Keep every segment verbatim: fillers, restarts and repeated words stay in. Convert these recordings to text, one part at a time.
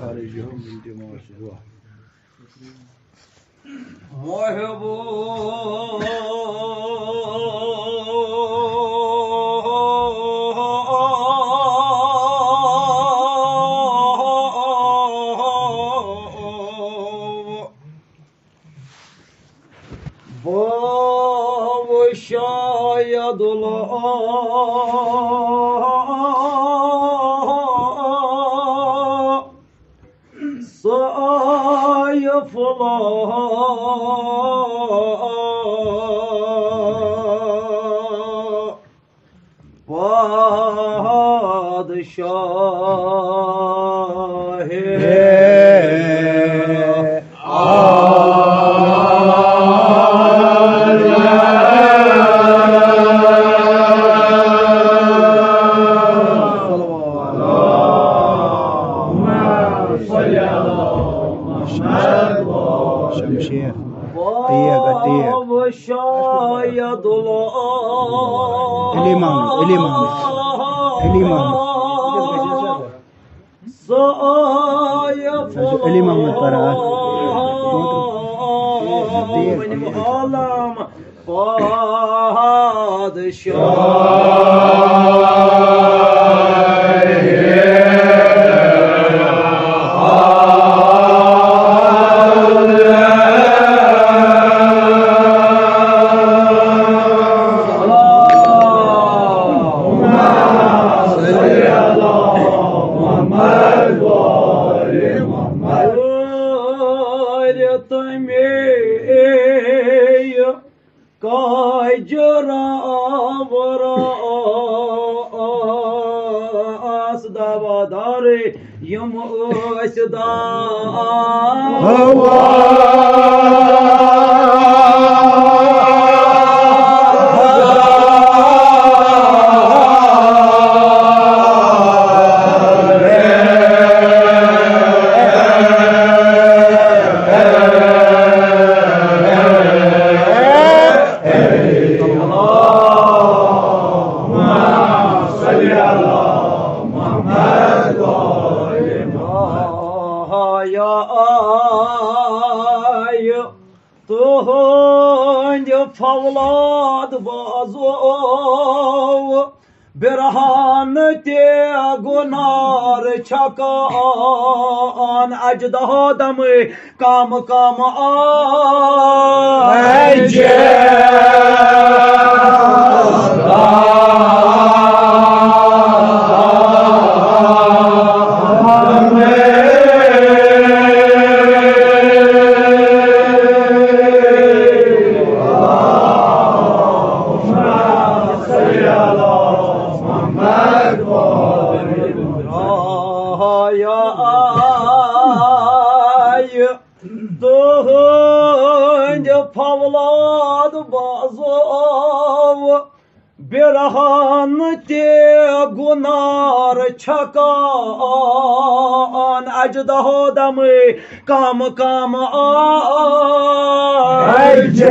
خارجهم التماس دعا. محبو باب شاید لا سیف لا پادشاہ۔ شمشیر۔ تیغ، تیغ۔ شاید لا۔ علی محمد، علی محمد، علی محمد۔ سیف علی محمد پرا۔ عالم پادشاہ۔ کاجرا وراس دوادار یم ٲسۍ دا۔ آے تُہنٛدِ فولاد بازو برہان تہِ گُنار چھکان اجدہو دمے کم کم آج۔ آے تُہنٛدِ فولاد بازو برہان تہِ گُنار چھکان اجدہو دمے کم کم آج۔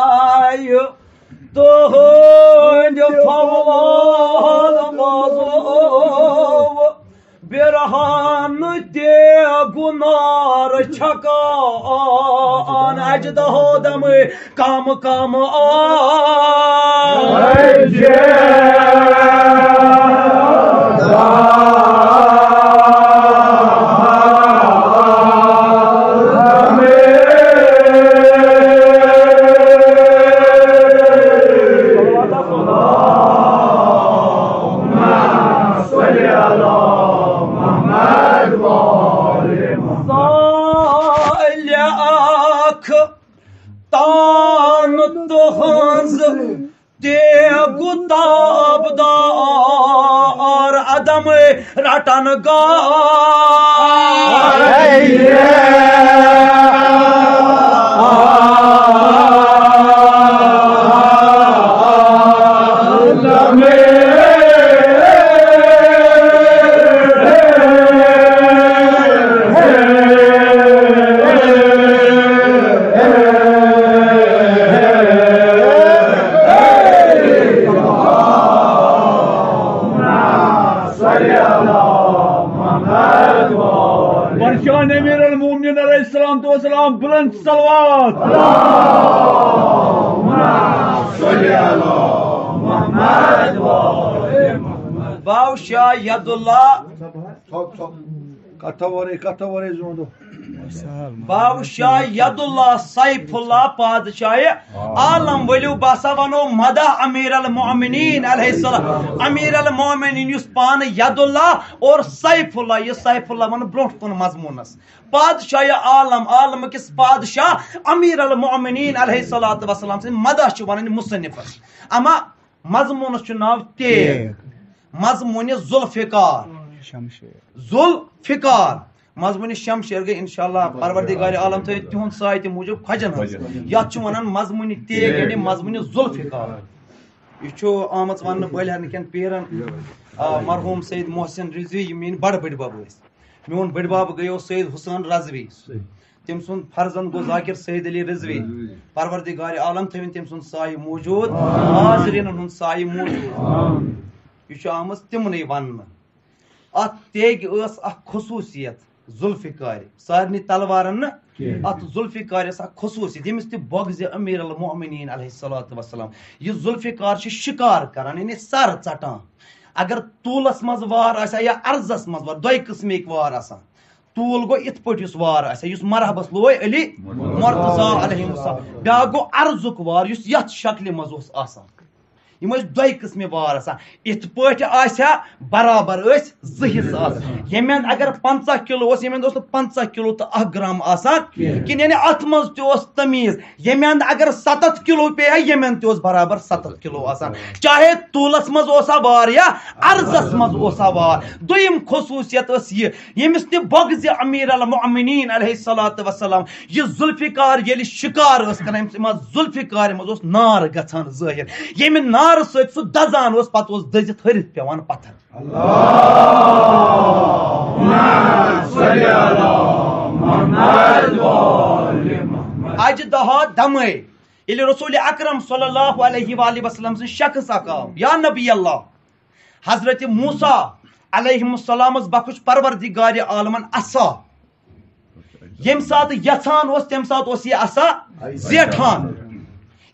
آے تُہنٛدِ فولاد بازو برہان تہِ گُنار چھکان اجدہو دمے کم کم آج۔ صالح اکھ تان تُہنٛز تیغ تابدار عدم رٹن گار۔ صلوات۔ باو شاہ ید اللہ۔ کتھا ورے، کتھا ورے زوندو۔ باو شاہ ید اللہ سیف اللہ پادشاہ عالم، ؤلِو بہٕ ہسا ونو مدح امیر المومنین علیہ السلام۔ امیر المومنین یُس پانہٕ ید اللہ اور سیف اللہ، یہِ سیف اللہ ونہٕ برونٛٹھ کُن مضموٗنس۔ پادشاہ عالم، عالم کِس پادشاہ امیر المومنین علیہ الصلوۃ والسلام سٕنٛدۍ مدح چھِ ونان مصنفس۔ اما مضموٗنس چھُ ناو تیغ۔ تیغ۔ مضموٗنِ ذوالفقار۔ شمشیر۔ ذوالفقار۔ مضموٗنِ شمشیر گٔے انشاءاللہ پروردگار عالم تھٲوِن تِہُنٛد سایہِ تہِ موٗجوٗب خۄجن ہٕنٛز۔ خۄجن۔ یتھ چھِ ونان مضموٗنِ تیغ، یعنی مضموٗنِ ذوالفقار۔ یہِ چھُ آمٕژ وننہٕ بٲلہرن کٮ۪ن پیرن، آ، مرحوٗم سید محسن رضوی، یِم میٲنۍ بڑٕ بٔڈۍ بب ٲسۍ۔ میون بٔڈۍ بب گٔیو سید حسین رضوی۔ تٔمۍ سُنٛد فرزند گوٚو ذاکر سید علی رضوی۔ پروردگار عالم تھٲوِن تٔمۍ سُنٛد سایہِ موٗجوٗد، حاضریٖنن ہُنٛد سایہِ موٗجوٗد۔ یہِ چھُ آمٕژ تِمنٕے وننہٕ۔ اتھ تیگہِ ٲس اکھ خصوٗصیت ذوالفقارِ، سارنٕے تلوارن نہٕ۔ کینٛہہ۔ اتھ ذوالفقارِ ٲس اکھ خصوٗصیت، ییٚمِس تہِ بۄگزِ امیر المومنین علیہ الصلوۃ والسلام۔ یہِ ذوالفقار چھُ شکار کران، یعنی سر ژٹان۔ اگر طوٗلس منٛز وار آسہِ ہا یا عرضس منٛز وار، دۄیہِ قٕسمٕکۍ وار آسان۔ طوٗل گوٚو یِتھ پٲٹھۍ یُس وار آسہِ ہا، یُس مرحبس لوے علی مرتضیٰ علیہ السلام۔ بیٛاکھ گوٚو عرضُک وار، یُس یتھ شکلہِ منٛز اوس آسان۔ یِم ٲسۍ دۄیہِ قٕسمہِ وار آسان۔ یِتھ پٲٹھۍ آسہِ ہا برابر ٲسۍ زٕ حصہٕ آسان۔ ییٚمہِ اندٕ اگر پنٛژاہ کِلوٗ اوس، ییٚمہِ اندٕ اوس نہٕ پنٛژاہ کِلوٗ تہٕ اکھ گرام آسان کِہیٖنۍ۔ کِہیٖنۍ، یعنی اتھ منٛز تہِ اوس تمیٖز۔ ییٚمہِ اندٕ اگر ستتھ کِلوٗ پیٚیہِ ہا، ییٚمہِ اندٕ تہِ اوس برابر ستتھ کِلوٗ آسان۔ چاہے طوٗلس منٛز اوسا وار یا عرضس منٛز اوسا وار۔ دوٚیِم خصوٗصیت ٲس یہِ، ییٚمِس تہِ بۄگزِ امیر المومنین علیہ الصلوۃ والسلام یہِ ذوالفقار ییٚلہِ شکار ٲس کران، أمِس، أمِس ذوالفقارِ منٛز اوس نار گژھان ظٲہِر۔ ییٚمہِ نارٕ سۭتۍ سُہ دزان اوس، پتہٕ اوس دٔزِتھ ۂرِتھ پٮ۪وان پتھر۔ اجہِ دۄہا دمے ییٚلہِ رسول اکرم صلی اللہ علیہ وآلہ وسلم سٕنٛز شخص اکھ آو، یا نبی اللہ، حضرت موسیٰ علیہ السلامس بخش پروردگار عالمن عصا۔ ییٚمہِ ساتہٕ یژھان اوس، تَمہِ ساتہٕ اوس یہِ عصا زیٹھان۔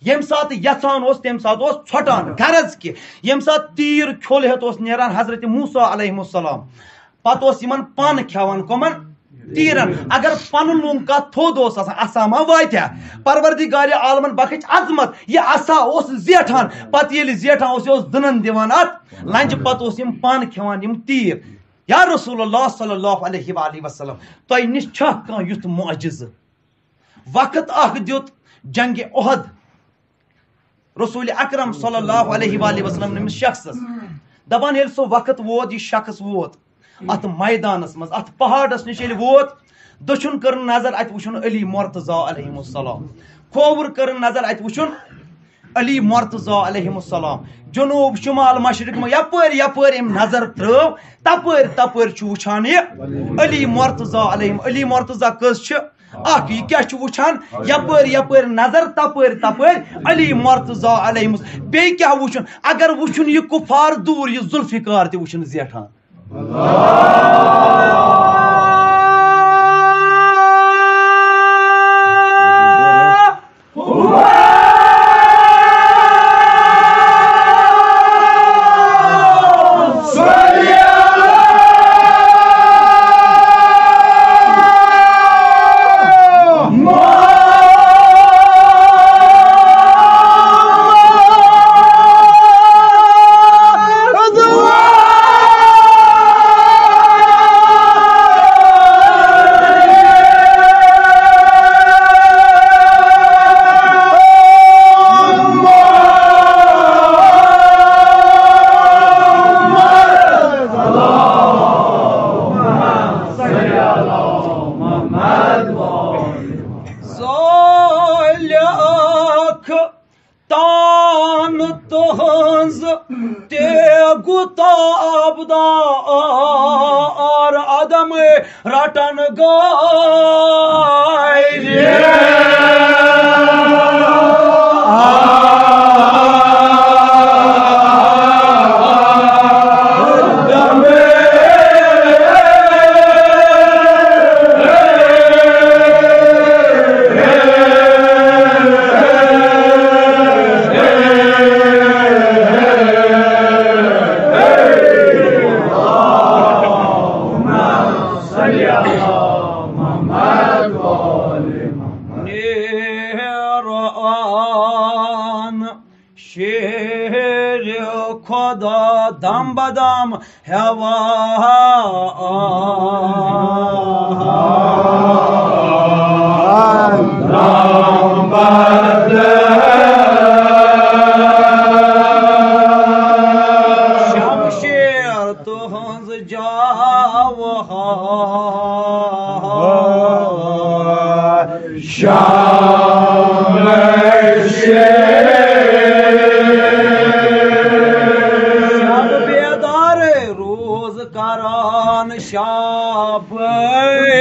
ییٚمہِ ساتہٕ یژھان اوس، تَمہِ ساتہٕ اوس ژھۄٹان۔ غرض کہِ ییٚمہِ ساتہٕ تیٖر کھیوٚل ہیٚتھ اوس نیران حضرت موسیٰ علیہ السلام، پتہٕ اوس یِمن پن کھٮ۪وان۔ کۄمن؟ تیٖرن۔ اگر پنہٕ لوٚنگ کانٛہہ تھوٚد اوس آسان، عصا ما واتہِ ہا؟ پروردگار عالمن بخش عظمت، یہِ عصا اوس زیٹھان۔ پتہٕ ییٚلہِ زیٹھان اوس، یہِ اوس دٕنن دِوان اتھ لنجہِ، پتہٕ اوس یِم پن کھٮ۪وان یِم تیٖر۔ یا رسول اللہ صلی اللہ علیہ وآلہ وسلم، تۄہہِ نِش چھا کانٛہہ یُتھ معجزٕ؟ وقت اکھ دیُت جنگِ احد رسول اکرم صلی اللہ علیہ وآلہ وسلم نٔمِس شخصس۔ دپان ییٚلہِ سُہ وقت ووت، یہِ شخص ووت اتھ میدانس منٛز، اتھ پہاڑس نِش ییٚلہِ ووت، دٔچھُن کٔرٕن نظر، اتہِ وُچھُن علی مرتضیٰ علیہ السلام۔ کھووُر کٔرٕن نظر، اتہِ وُچھُن علی مرتضیٰ علیہ السلام۔ جنوب، شمال، مشرق منٛز یپٲرۍ یپٲرۍ أمۍ نظر ترٲو، تپٲرۍ تپٲرۍ چھُ وُچھان یہِ علی مرتضیٰ علیہ۔ علی مرتضیٰ کٔژ چھِ؟ اکھ۔ یہِ کیٛاہ چھُ وُچھان؟ یپٲرۍ یپٲرۍ نظر، تپٲرۍ تپٲرۍ علی مرتضیٰ علیہ۔ بیٚیہِ کیٛاہ وُچھُن؟ اگر وُچھُن یہِ کفار دوٗر، یہِ ذوالفقار تہِ وُچھُن زیٹھان۔ زالکھ تان تہنٛز تیغ تابدار عدم رٹن گارِ۔ قرآن شیر خدا دم بدم ہیوان۔ دم بدم۔ شمشیر تہنٛز جاوہار۔ شمشیر۔ شب بیدار روز کران شب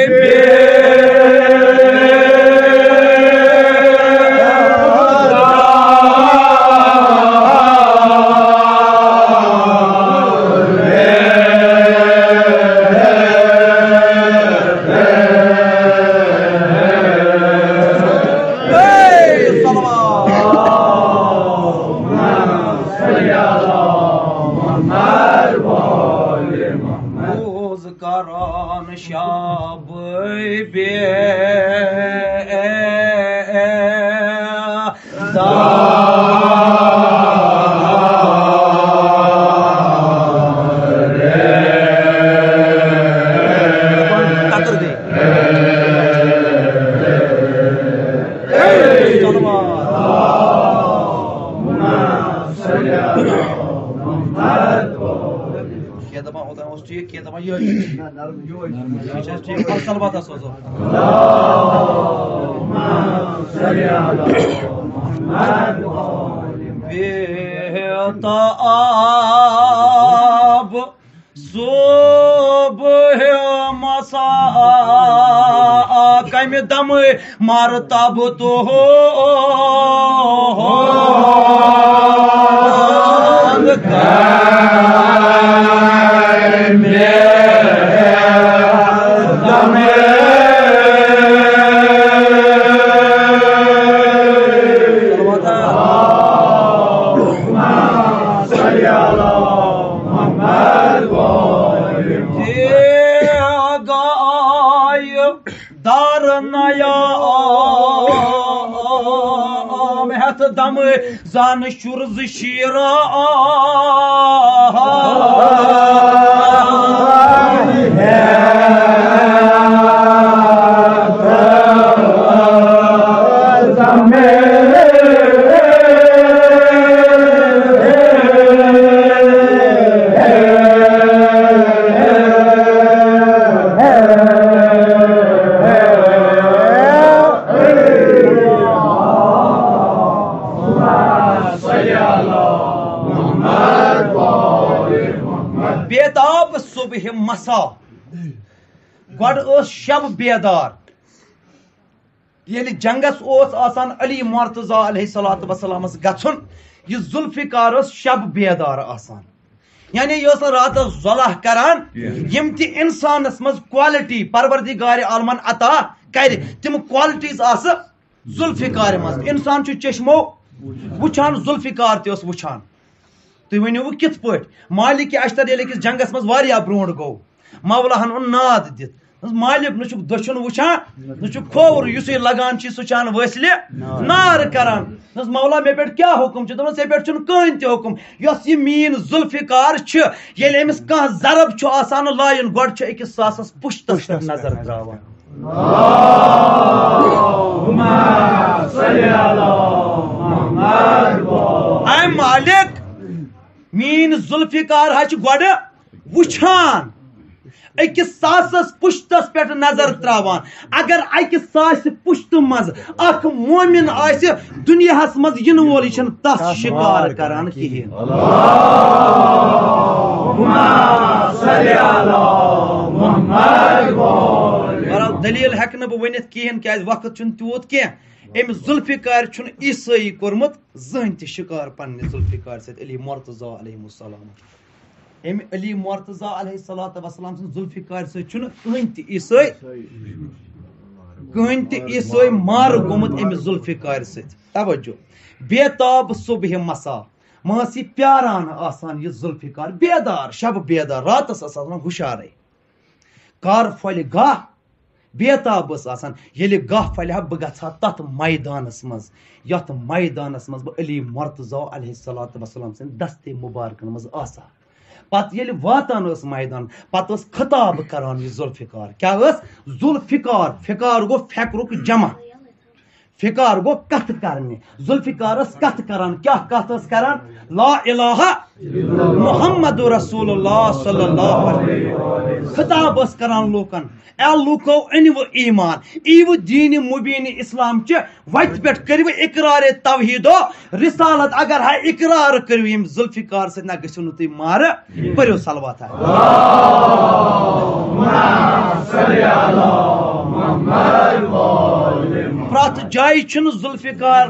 بیدار۔ روز کران شب بیدار۔ تتر دے۔ صلوات۔ کینٛہہ دَپان اوٚتام اوس ٹھیٖک، کینٛہہ دَپان یِہوٚے چھُ ٹھیٖک۔ یہِ چھِ اَسہِ ٹھیٖک، پَتہٕ صلوات آسو ضوٚرَتھ۔ بیتاب صبح مسا کمہِ دمہٕ مرتب تُہُنٛد کمہِ دمہٕ۔ دیگایہِ دار نیام ہٮ۪تھ دمہٕ زن شُر زٕ شیٖران۔ بیتاب صبح مسا۔ گۄڈٕ ٲس شب بیدار۔ ییٚلہِ جنگس اوس آسان علی مرتضیٰ علیہ الصلوۃ والسلامس گژھُن، یہِ ذوالفقار ٲس شب بیدار آسان۔ یعنی یہِ ٲس نہٕ راتس زۄلہ کران۔ کینٛہہ۔ یِم تہِ انسانس منٛز quality پروردگار عالمن عطا کرِ، تِم qualities آسہٕ ذوالفقارِ منٛز۔ انسان چھُ چشمو وٕچھان، ذوالفقار تہِ اوس وٕچھان۔ تُہۍ ؤنِو وۄنۍ کِتھ پٲٹھۍ؟ مالک اشتر ییٚلہِ أکِس جنگس منٛز واریاہ برونٛٹھ گوٚو، مولاہن اوٚن ناد دِتھ۔ دوٚپنَس، مالک، نہ چھُکھ دٔچھُن وٕچھان، نہ چھُکھ کھووُر، یُسٕے لگان چھُے، سُہ چھُ ہن وٲسلہِ نار کران۔ دوٚپنَس، مولا، مےٚ پٮ۪ٹھ کیٛاہ حُکم چھُ؟ دوٚپنَس، ژےٚ پٮ۪ٹھ چھُنہٕ کٕہٕنۍ تہِ حُکم۔ یۄس یہِ میٛٲنۍ ذوالفقار چھِ، ییٚلہِ أمِس کانٛہہ ضرب چھُ آسان لایُن، گۄڈٕ چھُ أکِس ساسَس پُشتَس پٮ۪ٹھ نظر ترٛاوان۔ اللہم صل علی محمد۔ اے مالک، میٛٲنۍ ذوالفقار حظ چھِ گۄڈٕ وٕچھان، أکِس ساسَس پُشتَس پٮ۪ٹھ نظر ترٛاوان۔ اگر اَکہِ ساسہِ پُشتہٕ منٛز اکھ مومن آسہِ، دُنیاہَس منٛز یِنہٕ وول، یہِ چھُنہٕ تَس شِکار کران کِہیٖنۍ۔ اللہم صل علی محمد۔ بہرحال، دٔلیٖل ہٮ۪کہٕ نہٕ بہٕ ؤنِتھ کِہیٖنۍ، کیٛازِ وقت چھُنہٕ تیوٗت کینٛہہ۔ أمۍ ذوالفقارِ چھُنہٕ عیسٲیی کوٚرمُت زٕہٕنۍ تہِ شِکار پننہِ ذوالفقارِ سۭتۍ، علی مرتضیٰ علیہ السلام۔ أمۍ علی مرتضیٰ علیہ الصلوۃ والسلام سٕنٛز ذوالفقارِ سۭتۍ چھُنہٕ کٕہٕنۍ تہِ عیسٲے، کٕہٕنۍ تہِ عیسٲے مارٕ گوٚمُت أمِس ذوالفقارِ سۭتۍ۔ توجہ، بیتاب صبح مسا، مہ ٲس یہِ پیاران آسان یہِ ذوالفقار، بیدار، شب بیدار، راتس ٲس آسان ہُشارے۔ کر پھۄلہِ گاہ، بیتاب ٲس آسان، ییٚلہِ گاہ پھلہِ ہا، بہٕ گژھٕ ہا تَتھ مٲدانَس منٛز، یَتھ مٲدانَس منٛز بہٕ علی مرتضیٰ علیہ الصلوۃ والسلام سٕنٛدِ دستِ مُبارکَن منٛز آسہٕ ہا۔ پَتہٕ ییٚلہِ واتان ٲس مٲدان، پَتہٕ ٲس خطاب کران یہِ ذوالفقار۔ کیٛاہ ٲس؟ ذوالفقار۔ فقار گوٚو فقرُک جمع۔ فقار گوٚو کتھ کرنہِ۔ ذوالفقار ٲس کتھ کران۔ کیٛاہ کتھ ٲس کران؟ لا الہ محمد رسول اللہ صلی اللہ علیہ وسلم۔ خطاب ٲس کران لوٗکن، اے لوٗکو، أنِو ایمان، ایٖوٕ دیٖنِ مُبیٖنِ اسلام چہِ وتہِ پٮ۪ٹھ، کٔرِو اقرارِ توحید و رسالت۔ اگر ہا اقرار کٔرِو ییٚمہِ ذوالفقار سۭتۍ، نہ گٔژھِو نہٕ تُہۍ مارٕ۔ پٔرِو صلوات۔ پرٛٮ۪تھ جایہِ چھُنہٕ ذوالفقار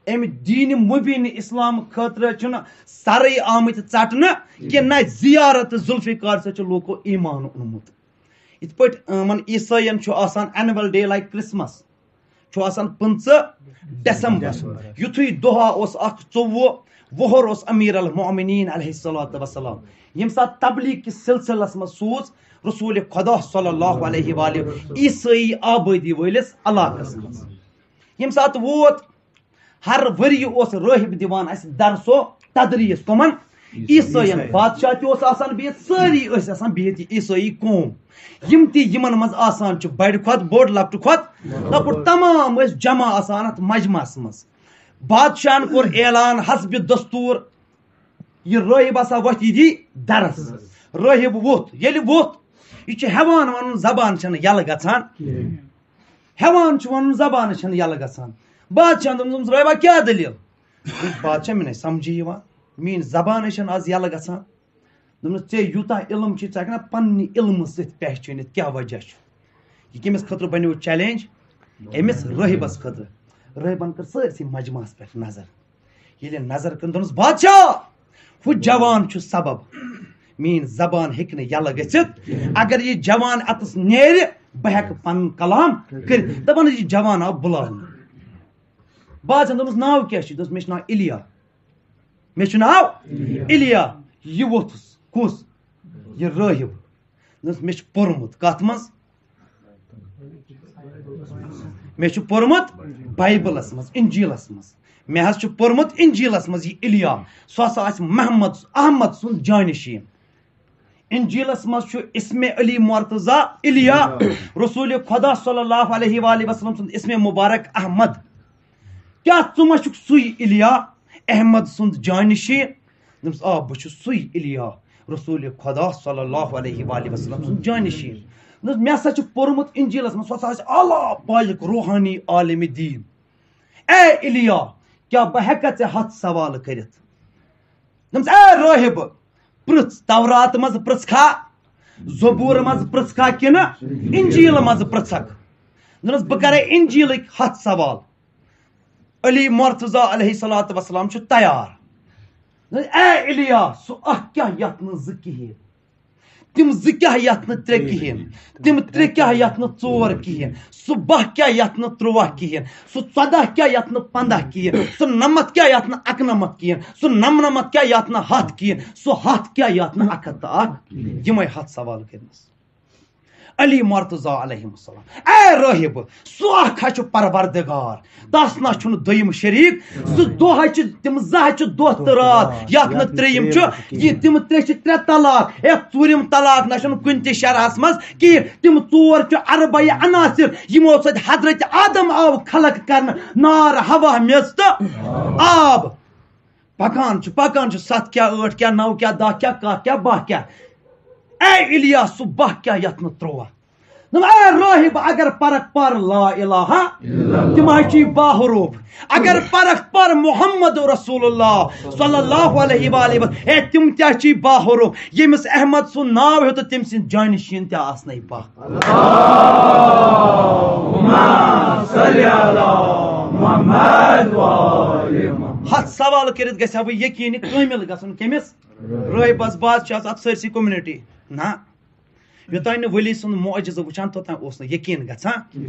امہِ دیٖنِ مُبیٖنِ اسلام خٲطرٕ چھُنہٕ سرٕے آمٕتۍ ژٹنہٕ کینٛہہ، نہ زیارت ذوالفقار سۭتۍ چھُ لوٗکو ایمان اوٚنمُت۔ یِتھ پٲٹھۍ یِمن عیسٲیَن چھُ آسان annual day like Christmas، چھُ آسان پٕنٛژٕ ڈسمبر۔ یُتھُے دۄہا اوس اکھ ژوٚوُہ، وُہُر اوس امیر المومنین علیہ الصلوۃ والسلام، ییٚمہِ ساتہٕ تبلیغ کِس سلسلس منٛز سوٗز رسول خدا صلی اللہ علیہ وآلہ عیسٲیی آبٲدی وٲلِس علاقس منٛز۔ ییٚمہِ ساتہٕ ووت، ہر ؤریہِ اوس رٲہِب دِوان اَسہِ درس و تدریٖس۔ کٕمن؟ عیسٲیَن۔ بادشاہ تہِ اوس آسان بِہِتھ، سٲری ٲسۍ آسان بِہِتھ، یہِ عیسٲیی قوم۔ یِم تہِ یِمن منٛز آسان چھِ، بڑِ کھۄتہٕ بوٚڑ، لۄکٹہِ کھۄتہٕ لۄکُٹ، تمام ٲسۍ جمع آسان اتھ مجمعس منٛز۔ بادشاہن کوٚر اعلان حسبِ دستور، یہِ رٲہِب ہسا وۄتھِ، یہِ دی درس۔ رٲہِب ووٚتھ۔ ییٚلہِ ووٚتھ، یہِ چھُ ہٮ۪وان ونُن، زبان چھنہٕ یلہٕ گژھان۔ ہٮ۪وان چھُ ونُن، زبانس چھنہٕ یلہٕ گژھان۔ بادشاہن دوٚپنس، "رٲہِبا، کیٛاہ دٔلیٖل؟" دوٚپُس، "بادشاہ، مےٚ نَے سمجھی یِوان، میٛٲنۍ زبانٕے چھنہٕ از یلہٕ گژھان۔" دوٚپنس، "ژےٚ یوٗتاہ علم چھُے، ژٕ ہٮ۪کھ نا پننہِ علمہٕ سۭتۍ پہچٲنِتھ کیٛاہ وجہ چھُ؟" یہِ کٔمِس خٲطرٕ بنیو challenge؟ أمِس رٲہِبس خٲطرٕ۔ رٲہِبن کٔر سٲرسٕے مجمعس پٮ۪ٹھ نظر۔ ییٚلہِ نظر کٔر، دوٚپنس، "بادشاہ، ہُہ جوان چھُ سبب، میٛٲنۍ زبان ہیٚکہِ نہٕ یلہٕ گٔژھِتھ۔ اگر یہِ جوان اتس نیرِ، بہٕ ہٮ۪کہٕ پنُن کلام کٔرِتھ۔" دپان، یہِ جوان آو بُلاونہٕ۔ بادشاہن دوٚپمس، "ناو کیٛاہ چھُ؟" دوٚپمس، "مےٚ چھُ ناو الیا۔" "مےٚ چھُ ناو الیا۔" یہِ ووٚتھُس۔ کُس؟ یہِ رٲہِب۔ دوٚپمس، "مےٚ چھُ پوٚرمُت۔" کتھ منٛز؟ مےٚ چھُ پوٚرمُت بایبلس منٛز، انجیلس منٛز۔ مےٚ حظ چھُ پوٚرمُت انجیلس منٛز یہِ الیا۔ سُہ ہسا آسہِ محمد احمد سُنٛد جانشین۔ انجیلس منٛز چھُ اسم علی مرتضی الیا، رسول خدا صلی اللہ علیہ وآلہ وسلم سُنٛد اسم مبارک احمد۔ کیٛاہ ژٕ ما چھُکھ سُے الیا، احمد سُنٛد جانشین؟ دوٚپمَس، "آ، بہٕ چھُس سُے الیا، رسول خدا صلی اللہ علیہ وآلہ وسلم سُنٛد جانشین۔" دوٚپمَس، "مےٚ ہسا چھُ پوٚرمُت انجیلس منٛز، سُہ ہسا آسہِ اعلیٰ پایُک روحانی عالم دین۔ اے الیا، کیٛاہ بہٕ ہٮ۪کا ژےٚ ہتھ سوال کٔرِتھ؟" دوٚپمَس، "اے رٲہِب، پرٛژھ، تورات منٛز پرٛژھکھا، زبور منٛز پرٛژھکھا کِنہٕ انجیل منٛز پرٛژھکھ؟" دوٚپمَس، "بہٕ کرے انجیلٕکۍ ہتھ سوال۔" علی مرتضی علیہ الصلوۃ والسلام چھُ تیار۔ اے الیا، سُہ اکھ کیٛاہ یتھ نہٕ زٕ کِہیٖنۍ؟ تِم زٕ کیٛاہ یتھ نہٕ ترٛےٚ کِہیٖنۍ؟ تِم ترٛےٚ کیٛاہ یتھ نہٕ ژور کِہیٖنۍ؟ سُہ باہ کیٛاہ یتھ نہٕ تُرٛواہ کِہیٖنۍ؟ سُہ ژۄداہ کیٛاہ یتھ نہٕ پنٛداہ کِہیٖنۍ؟ سُہ نَمَتھ کیٛاہ یتھ نہٕ اَکنَمَتھ کِہیٖنۍ؟ سُہ نَمنَمَتھ کیٛاہ یتھ نہٕ ہَتھ کِہیٖنۍ؟ سُہ ہَتھ کیٛاہ یتھ نہٕ اَکھ ہَتھ تہٕ اَکھ کِہیٖنۍ؟ یِمے ہَتھ سوال کٔرمٕژ۔ علی مرتضی علیہ السلام۔ اے رٲہِب، سُہ اکھ ہا چھُ پروردگار، تس نہ چھُنہٕ دوٚیِم شریٖک۔ زٕ دۄہ ہا چھِ تِم، زٕ ہا چھِ دۄہ تہٕ راتھ، یتھ نہٕ ترٛیٚیِم چھُ، یہِ تِم ترٛےٚ چھِ ترٛےٚ طلاق۔ ہے، ژوٗرِم طلاق نہ چھُنہٕ کُنہِ تہِ شرعس منٛز کِہیٖنۍ۔ تِم ژور چھِ اربعہ عناصر، یِمو سۭتۍ حضرت آدم آو خلق کرنہٕ، نار، ہوا، میٚژ تہٕ آب۔ پکان چھُ، پکان چھُ، ستھ کیٛاہ، ٲٹھ کیٛاہ، نو کیٛاہ، دَہ کیٛاہ، کاہ کیٛاہ، باہ کیٛاہ۔ اے الیاس، سُہ باہ کیٛاہ یتھ نہٕ تُرٛواہ۔ دوٚپُن، اے رٲہِب، اگر پرکھ پر لا الہ، تِم حظ چھِ باحروف۔ اگر پرکھ پر محمد رسول اللہ صلی اللہ علیہ وآلہ وسلم، ہے، تِم تہِ حظ چھِ باحروف۔ ییٚمِس احمد سُنٛد ناو ہیوٚت، تٔمۍ سٕنٛدۍ جانشین تہِ آسنَے باہ۔ ہتھ سوال کٔرِتھ گژھِ ہا وۄنۍ یقیٖن کٲمِل گژھُن۔ کٔمِس؟ رٲہِبس، بادشاہس، اتھ سٲرسٕے community۔ نہ، یوٚتام نہٕ ؤلی سُنٛد معجزٕ وٕچھان، توٚتام اوس نہٕ یقیٖن گژھان۔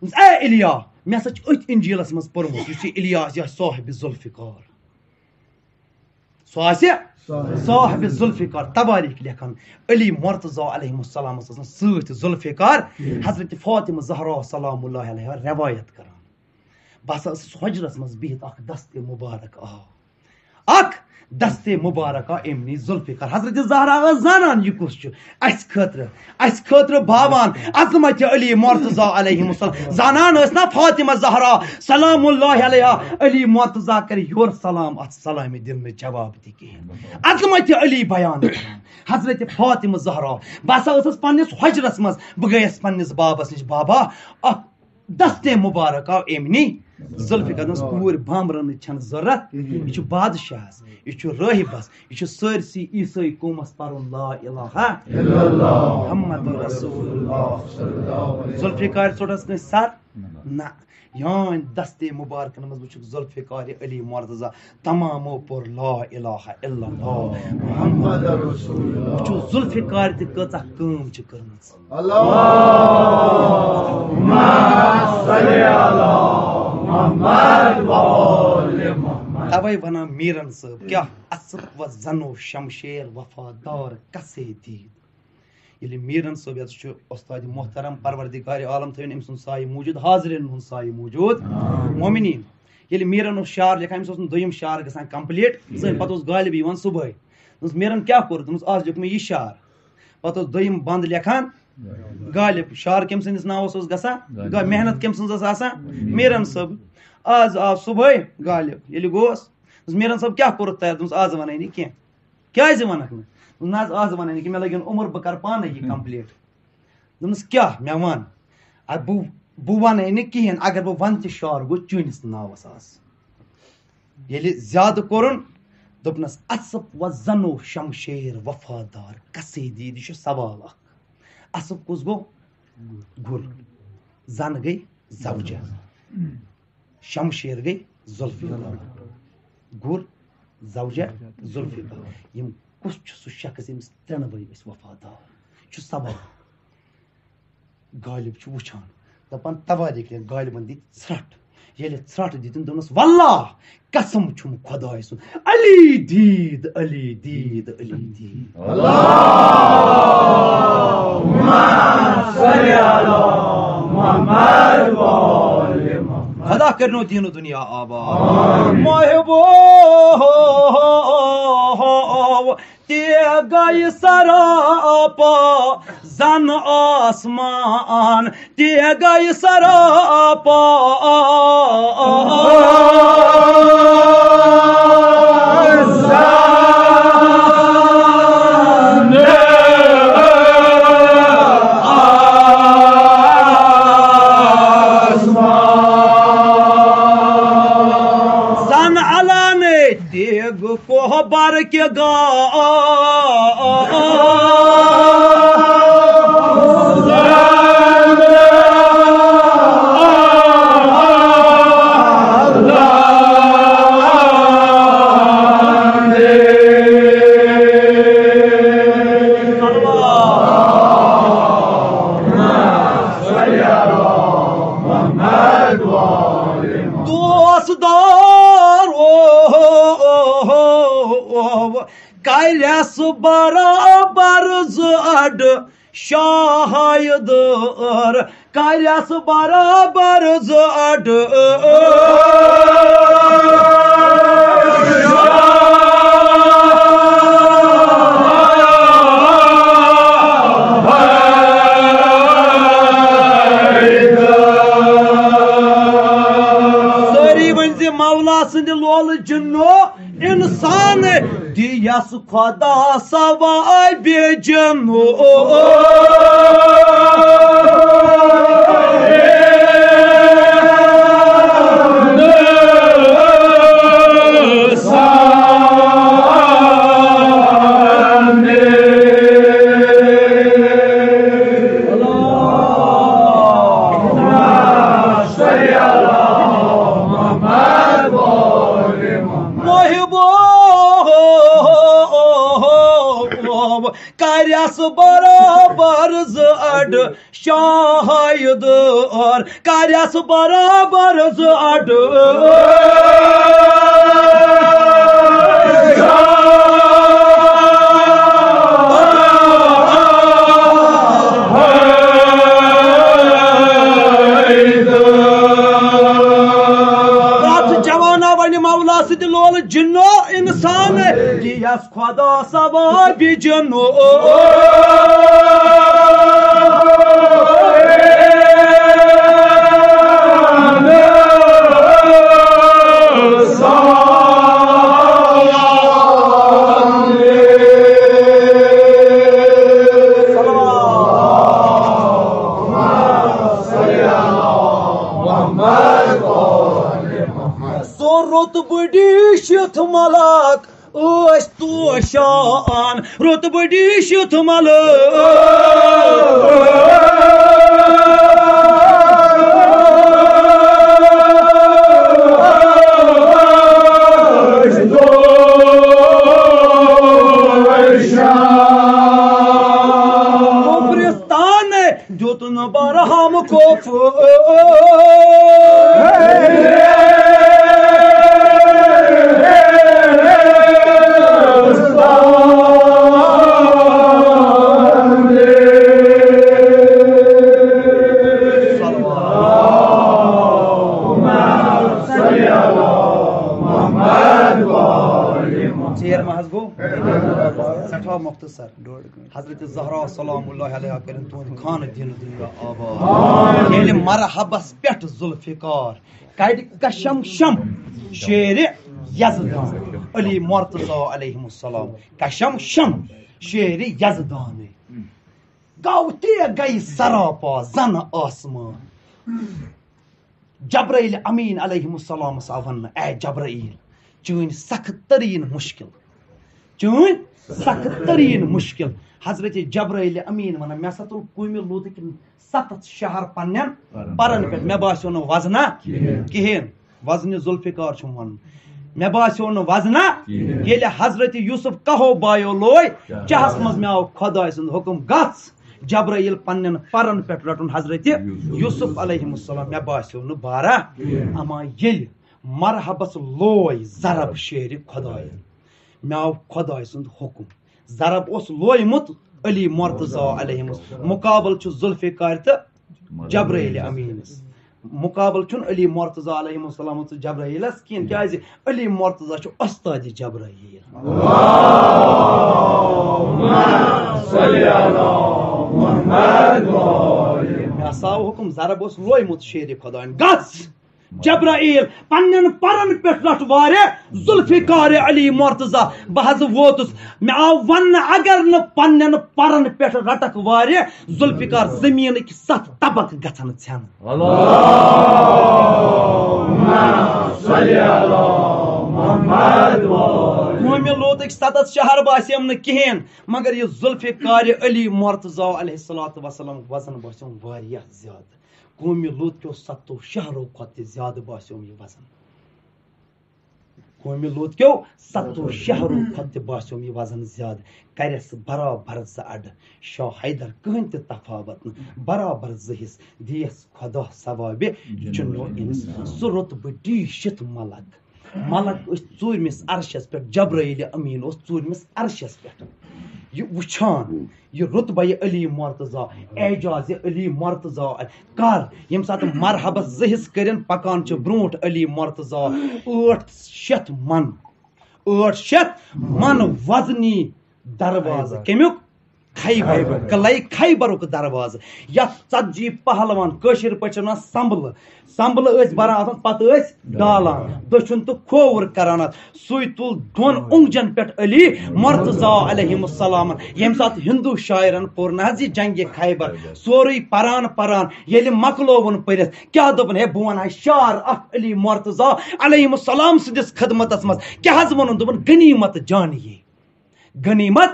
اے الیا، مےٚ ہسا چھُ أتھۍ انجیلس منٛز پوٚرمُت، یُس یہِ الیاس یا صاحب ذوالفقار۔ سُہ آسہِ صاحب ذوالفقار۔ تواریخ لیکھان، علی مرتضی علیہ السلامس ٲسۍ سۭتۍ ذوالفقار۔ حضرت فاطمہ زہرا سلام اللہ علیہا روایت کران، بہٕ ہسا ٲسٕس حجرس منٛز بِہِتھ، اکھ دستِ مبارک آو، اکھ دستِ مبارک آو، أمۍ نی ذوالفقار۔ حضرت زہرا ٲس زانان یہِ کُس چھُ اَسہِ خٲطرٕ، اَسہِ خٲطرٕ باوان عظمت علی مرتضی علیہ السلام۔ زانان ٲس نا فاطمہ زہرا سلام اللہ علیہا، علی مرتضی کرِ یورٕ سلام، اتھ سلامہِ دِنہٕ نہٕ جواب تہِ کِہیٖنۍ۔ عظمت علی بیان کران، حضرت فاطمہ زہرا۔ بہٕ ہسا ٲسٕس پننِس حجرس منٛز، بہٕ گٔیس پننِس بابس نِش، بابا، اکھ دستِ مبارک آو أمۍ نی ذوالفقار۔ دوٚپنس، کوٗرۍ بامبرنٕچ چھنہٕ ضروٗرت، یہِ چھُ بادشاہس، یہِ چھُ رٲہِبس، یہِ چھُ سٲرسٕے عیسٲے قومس پرُن لا الہ الا اللہ محمد رسول اللہ۔ ذوالفقار ژوٚٹس کٲنٛسہِ سر؟ نہ۔ یان دستِ مبارکن منٛز وٕچھُکھ ذوالفقار علی مرتضی، تمامو پوٚر لا الہ الا اللہ محمد رسول اللہ۔ وٕچھِو ذوالفقار تہِ کۭژاہ کٲم چھِ کٔرمٕژ۔ اللہم صل علی محمد و آل محمد۔ توے ونان میرن صٲب، کیاہ اصف و زنو شمشیر وفادار کسے دید۔ ییٚلہِ میٖرن صٲب یَتھ چھُ اُستاد محترم، پروردگار عالم تھٲوِن أمۍ سُنٛد سایہِ موٗجوٗد، حاضرین ہُنٛد سایہِ موٗجوٗد۔ مومنیٖن، ییٚلہِ میٖرن اوس شعر لیکھان، أمِس اوس نہٕ دوٚیِم شعر گژھان complete، زٔنۍ پَتہٕ اوس غالب یِوان صُبحٲے۔ دوٚپمَس، "میٖرن کیٛاہ کوٚر؟" دوٚپمَس، "آز لیوٚکھ مےٚ یہِ شعر۔" پَتہٕ اوس دوٚیِم بنٛد لیکھان غالب۔ شعر کٔمۍ سٕنٛدِس ناوَس اوس گژھان؟ غالب۔ غا-، محنت کٔمۍ سٕنٛز ٲس آسان؟ میٖرن صٲب۔ آز آو صُبحٲے غالب، ییٚلہِ گوس، دوٚپمَس، "میٖرن صٲب کیٛاہ کوٚرُتھ تیار؟" دوٚپمَس، "آز وَنے نہٕ کینٛہہ۔" کیٛازِ وَنکھ نہٕ؟ نہ حظ، آز وَنَے نہٕ کہِ مےٚ لَگن عمر، بہٕ کَرٕ پانَے یہِ complete۔ دوٚپمَس، "کیٛاہ مےٚ وَن؟" اَدٕ بہٕ، بہٕ وَنَے نہٕ کِہیٖنۍ، اگر بہٕ وَنہٕ تہِ شعر گوٚو چٲنِس ناوَس آز۔ ییٚلہِ زیادٕ کوٚرُن، دوٚپنَس، "اَصٕف و زَنو شمشیر وفادار کسے دید؟" یہِ چھُ سوال اَکھ۔ اَصٕف کُس گوٚو؟ گُل۔ زَن گٔے زَوجہ۔ شمشیر گٔے ذوالفقار، گُل زوجہ ذوالفقار۔ یِم کُس چھُ سُہ شخص ییٚمِس ترٛٮ۪نوَے ٲسۍ وفادار؟ چھُ سوال۔ غالب چھُ وٕچھان، دَپان، تواریٖخ لیکھ، غالبن دِتۍ ژھرٛٹھ۔ ییٚلہِ ژھرٛٹھ دِتِن، دوٚپنَس، "واللہ، قسم چھُم خۄداے سُنٛد، علی دید، علی دید، علی دید۔" خدا کٔرِنو دیٖن و دُنیا آباد۔ محبوب تہِ گٔے سراپا زن آسمان، تہِ گٔے سراپا زن آسمان۔ زن علن دیگ کوہبر کے گا۔ دوست دار او، او، او، او، کریس برابر زٕ اڈٕ شاہایہِ دٲر، کریس برابر زٕ اڈٕ۔ سٲری ؤنۍ زِ مولا سٕنٛدِ لولہٕ جِنو اِنسان دِیَس خۄدا ثوابِ جنو۔ محبوب کریس برابر زٕ اڈٕ شاہد اور، کریس برابر زٕ اڈٕ۔ سۭتۍ لول جنو انسان، دِیَس خدا ثواب جنو۔ سُہ رُتبہٕ ڈیٖشِتھ ملک ٲسۍ توشان، رُتبہٕ ڈیٖشِتھ ملک۔ قبرستان دیُت نہٕ برہم کوٚپ۔ ژیر ما حظ گوٚو؟ سٮ۪ٹھاہ مۄختصر۔ حضرت زہرا سلام اللہ علیہا کٔرِن تُہُنٛد خانہٕ دِنہٕ دُنیا آباد۔ ییٚلہِ مرحبس پٮ۪ٹھ ذوالفقار کَڑِ کشم شم شیرِ یزدان علی مرتضی علیہ السلام، کشم شم شیرِ یزدانٕے۔ گوٚو تے گٔے سراپا زن آسمان۔ جبرائیل امین علیہ السلامس آو وننہٕ، اے جبرائیل، چٲنۍ سخت تریٖن مشکل، چٲنۍ سخت تریٖن مشکل۔ حضرت جبرائیل امین ونان، مےٚ ہسا تُل قومِ لوٗطٕکۍ ستتھ شہر پننٮ۪ن پرن پٮ۪ٹھ، مےٚ باسیو نہٕ وزنہ کِہیٖنۍ۔ وزنِ ذوالفقار چھُم ونُن۔ مےٚ باسیو نہٕ وزنہ۔ ییٚلہِ حضرت یوسف کہو بایو لوے چاہس منٛز، مےٚ آو خۄداے سُنٛد حُکم، گژھ جبرائیل پننٮ۪ن پرن پٮ۪ٹھ رٹُن حضرت یوسف علیہ السلام۔ مےٚ باسیو نہٕ بارہ۔ اما ییٚلہِ مرحبس لوے ضرب شیرِ خۄدایَن، مےٚ آو خۄداے سُنٛد حُکم۔ ضرب اوس لویمُت علی مرتضی علیہ السلام۔ مُقابل چھُ ذوالفقار تہٕ جبرائیل امیٖنس۔ مُقابل چھُنہٕ علی مرتضی علیہ السلام تہٕ جبرائیلس کِہیٖنۍ، کیازِ علی مرتضی چھُ استادِ جبرائیل۔ مےٚ ہسا آو حُکم، ضرب اوس لویمُت شیرِ خۄدایَن، گژھ جبرائیل، پننٮ۪ن پرن پٮ۪ٹھ رٹھ وارِ ذوالفقار علی مرتضی۔ بہٕ حظ ووتُس، مےٚ آو وننہٕ، اگر نہٕ پننٮ۪ن پرن پٮ۪ٹھ رٹکھ وارِ ذوالفقار، زٔمیٖنٕکۍ ستھ طبق گژھن ژھٮ۪نہٕ۔ قومِ لوٗطٕکۍ ستتھ شہر باسیم نہٕ کِہیٖنۍ، مگر یہِ ذوالفقار علی مرتضی علیہ الصلوۃ والسلام وزن باسیوم واریاہ زیادٕ۔ قومِ لوٗط کیو ستو شہرو کھۄتہٕ تہِ زیادٕ باسیوم یہِ وزن۔ قومِ لوٗط کیو ستو شہرو کھۄتہٕ تہِ باسیوم یہِ وزن زیادٕ۔ کرٮ۪س برابر زٕ اڈٕ، شاہ حیدر کٕہٕنۍ تہِ تفاوت نہٕ، برابر زٕ حصہٕ دِیَس خۄدا ثوابِ جنو انس۔ سُہ رُتبہٕ ڈیٖشِتھ ملک، ملک ٲسۍ ژوٗرمِس عرشس پٮ۪ٹھ، جبرائیل امین اوس ژوٗرمِس عرشس پٮ۪ٹھ۔ یہِ وٕچھان، یہِ رُتبہ علی مرتضی، اعجاز علی مرتضی کر، ییٚمہِ ساتہٕ مرحبس زٕ حصہٕ کٔرِن پکان چھِ برونٛٹھ علی مرتضی، ٲٹھ شیٚتھ من، ٲٹھ شیٚتھ من وزنی دروازٕ۔ کمیُک؟ خیبر۔ قلعہ خیبرُک دروازٕ، یتھ ژتجی پہلوان، کٲشِر پٲٹھۍ چھِ ونان سمبلہٕ، سمبلہٕ ٲسۍ بران آسان، پتہٕ ٲسۍ ڈالان، دٔچھُن تہٕ کھووُر کران اتھ۔ سُے تُل دۄن اونگجن پٮ۪ٹھ علی مرتضی علیہ السلامن۔ ییٚمہِ ساتہٕ ہندو شاعرن پوٚر نہ حظ یہِ جنگِ خیبر، سورُے پران پران ییٚلہِ مۄکلووُن پٔرِتھ، کیٛاہ دوٚپُن؟ ہے، بہٕ وَنہٕ ہا شعر اکھ علی مرتضی علیہ السلام سٕنٛدِس خدمتس منٛز۔ کیٛاہ حظ ووٚنُن؟ دوٚپُن، غنیمت جانیے، غنیمت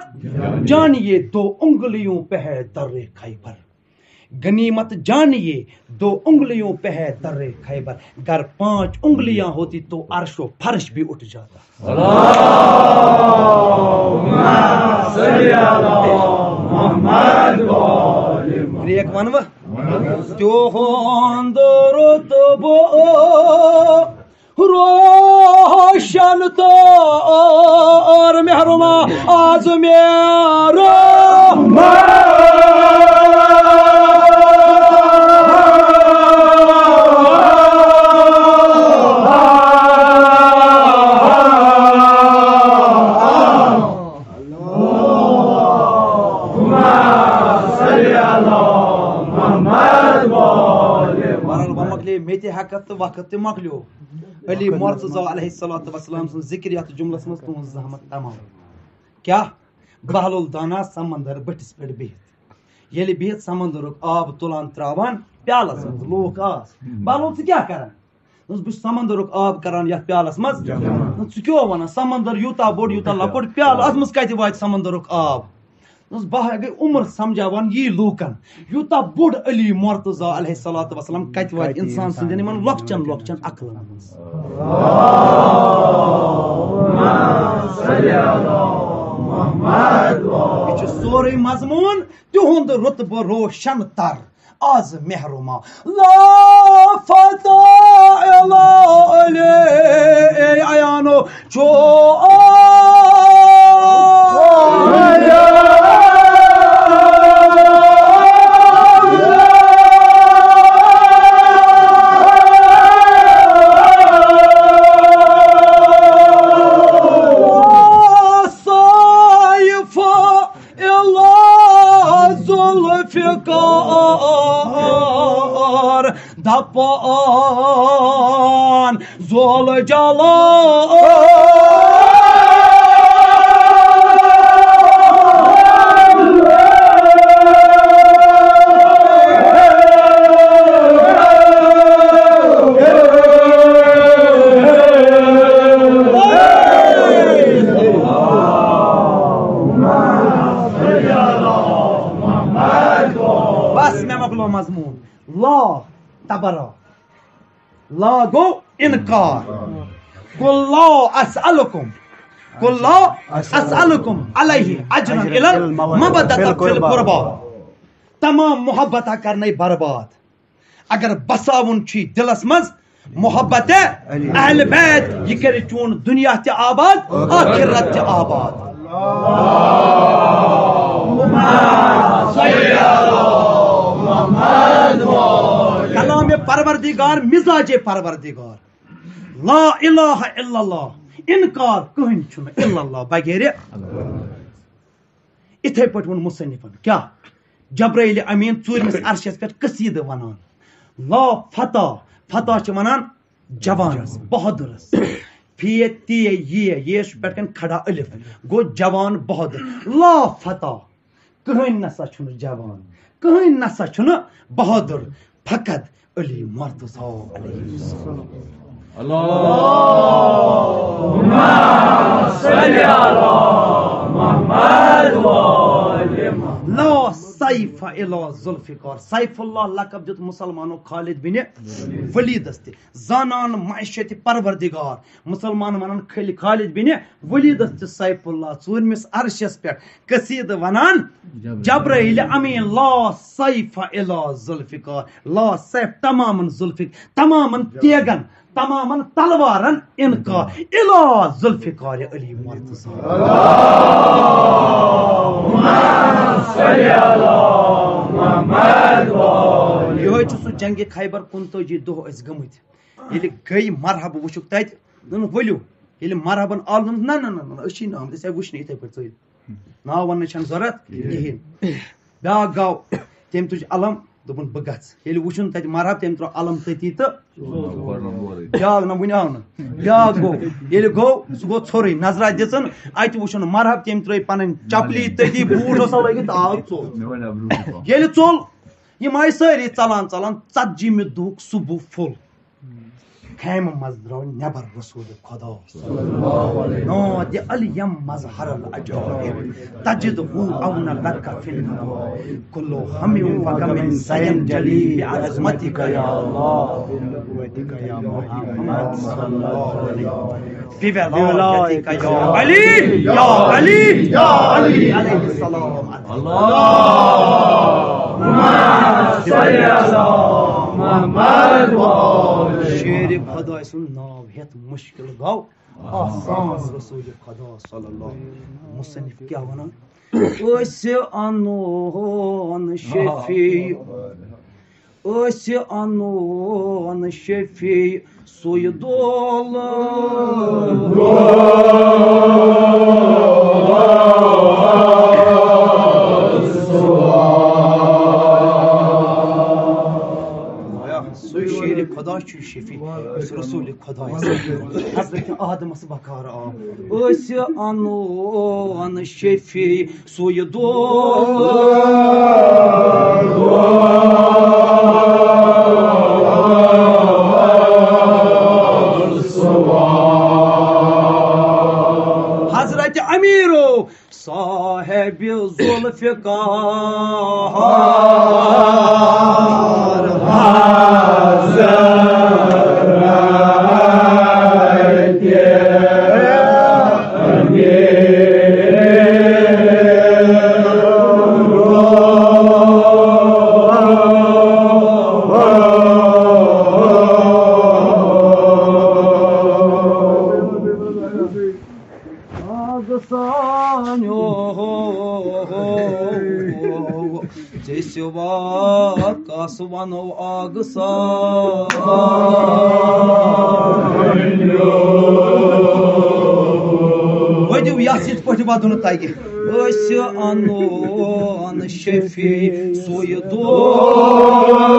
جانیے، دو انگلیوں پہ ہے در خیبر۔ غنیمت جانیے، دو انگلیوں پہ ہے در خیبر، گر پانچ انگلیاں ہوتی تو عرش و فرش بھی اٹھ جاتا۔ اللہم صل علی محمد و آل محمد۔ بریک ونہٕ بہٕ؟ تِہُنٛد رُتبہٕ روشن تہٕ مہرما آز مہرما۔ تہٕ وقت تہِ مۄکلیو۔ علی مرتضی علیہ الصلوۃ والسلام سٕنٛز ذِکر یَتھ جُملَس منٛز تُہٕنٛز زحمت تمام۔ کیٛاہ؟ بہلول دانا سمندر بٔٹھِس پٮ۪ٹھ بِہِتھ ییٚلہِ بِہِتھ سمندرُک آب تُلان ترٛاوان پیالَس منٛز، لوٗکھ آس۔ بہلول، ژٕ کیٛاہ کران؟ دوٚپُس، بہٕ چھُس سمندرُک آب کران یَتھ پیالَس منٛز۔ دوٚپُن، ژٕ کیٛاہ وَنان؟ سمندر یوٗتاہ بوٚڑ، یوٗتاہ لۄکُٹ پیالہٕ، اَتھ منٛز کَتہِ واتہِ سمندرُک آب؟ دوٚپُس، بہٕ ہا گٔے عمر سمجھاوان یی لوٗکن، یوٗتاہ بوٚڑ علی مرتضی علیہ الصلوۃ والسلام کَتہِ واتہِ اِنسان سٕنٛدٮ۪ن یِمن لۄکچن لۄکچن عقلن منٛز۔ یہِ چھُ سورُے مضموٗن تِہُنٛد رُتبہٕ روشن تر۔ آز محروما لا فتح الا علی، اے عیانو، چھو سیف الا ذوالفقار دپان زول جلال۔ بس، مےٚ مۄکلو مضموٗن۔ لا تبرا۔ لا گوٚو انکار۔ قل لا اسألکم، قل لا اسألکم علیہ اجرا الا المودۃ فی القربی۔ تمام محبت کرنے برباد۔ اگر بساوُن چھُ دلس منٛز محبت اہل بیت، یہِ کرِ چون دنیا تہِ آباد، آخرت تہِ آباد۔ کلام پروردگار، مزاج پروردگار، لا الہ الا اللہ، انکار کہین چھُنہٕ الا اللہ بغیر۔ اِتھے پٲٹھۍ ووٚن مصنفن کیٛاہ؟ جبرائیل امین ژوٗرمِس عرشس پٮ۪ٹھ قصیدٕ ونان۔ لا فتح، فتح چھِ ونان جوانس، بہادرس۔ فے تے یے، یے چھُ پٮ۪ٹھ کَنۍ کھڑا الف، گوٚو جوان بہادر۔ لا فتح، کٕہٕنۍ نسا چھُنہٕ جوان، کٕہٕنۍ نسا چھُنہٕ بہادر، فقط علی مرتضی علیہ السلام۔ اللہم صل علی محمد و آل محمد۔ لا سیف الا ذوالفقار۔ سیف اللہ لقب دیُت مسلمانو خالد بن ولیدس تہِ۔ زانان معیشت پروردگار، مسلمان ونان خل-، خالد بن ولیدس تہِ سیف اللہ۔ ژوٗرمِس عرشس پٮ۪ٹھ قصیدٕ ونان جبرائیل امین، لا سیف الا ذوالفقار، لا سیف تمامن ذوالفق-، تمامن تیگن، تمامن تلوارن انکار، الا ذوالفقار علی مرتضی۔ یِہوٚے چھُ سُہ جنگِ خیبر کُنتٲجی دۄہ ٲسۍ گٔمٕتۍ۔ ییٚلہِ گٔے مرحبہٕ وٕچھُکھ تَتہِ، دوٚپُن، "ؤلِو۔" ییٚلہِ مرحبن آو، دوٚپُن، "نہ، نہ، نہ، نہ، أسۍ چھِی نہٕ آمٕتۍ، أسۍ آے وٕچھنہِ یِتھَے پٲٹھۍ ژٔلۍ۔ ناو وَننٕچ چھَنہٕ ضوٚرَتھ کِہیٖنۍ۔" بیٛاکھ گاو، تٔمۍ تُج علم، دوٚپُن، "بہٕ گژھٕ۔" ییٚلہِ وٕچھُن تَتہِ مرحب، تٔمۍ ترٛوو علم تٔتی تہٕ بیٛاکھ نہ وٕنہِ آو نہٕ۔ بیٛاکھ گوٚو، ییٚلہِ گوٚو، سُہ گوٚو ژھوٚرُے، نظرا دِژٕن، اَتہِ وٕچھُن مرحب، تٔمۍ ترٛٲے پَنٕنۍ چپلی تٔتی، بوٗٹھ اوس لٲگِتھ، آو ژوٚل۔ ییٚلہِ ژوٚل، یِم آیہِ سٲری ژلان ژلان، ژتجیمہِ دۄہُک صبح پھوٚل۔ خیمہٕ منٛز درٛاو نٮ۪بر رسول خدا۔ نادِ الیم مظہر العجائب، تجد ہو اون لک فی النوائب۔ کلو ہم و غم سینجلی بعظمتک یا اللہ۔ محمد صلی اللہ علیہ وسلم۔ بولائے یا علی، یا علی، یا علی علیہ السلام۔ شیر خدائے سُنٛد ناو ہیٚتھ مُشکِل گوٚو آسان۔ رسول خدا صلی اللہ علیہ وسلم۔ مصنف کیٛاہ وَنان؟ أسۍ اَنون شفیع، أسۍ اَنون شفیع سُے دولہٕ۔ سُے شیر خدا چھُ شفیع، یُس رسول خدایس حضرت آدمس بکار آو۔ أسۍ انون شفیع سُے دۄہ۔ حضرت امیرو صاحب ذوالفقار حضرت آگ سانیو، ژےٚ سوا کس ونو آگ سانیو۔ ؤنِو یتھ یِتھ پٲٹھۍ ودُن تگہِ۔ أسۍ انون شفیع سُے دۄہ۔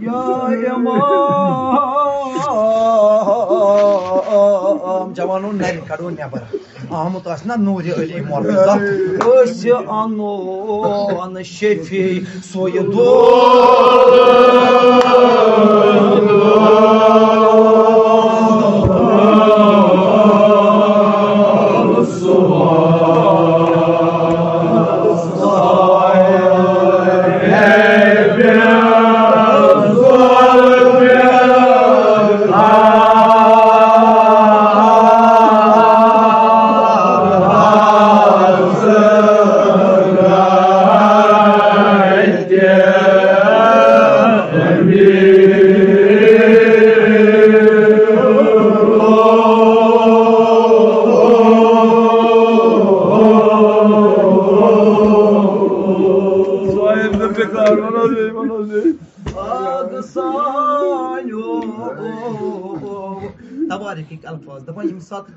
یا امام، جوانو، نرِ کڑو نٮ۪بر۔ آمُت آسہِ نا نوٗرِ علی مرتضی۔ أسۍ انون شفیع سُے دۄہ۔ تبارکٕکۍ الفاظ دپان، ییٚمہِ ساتہٕ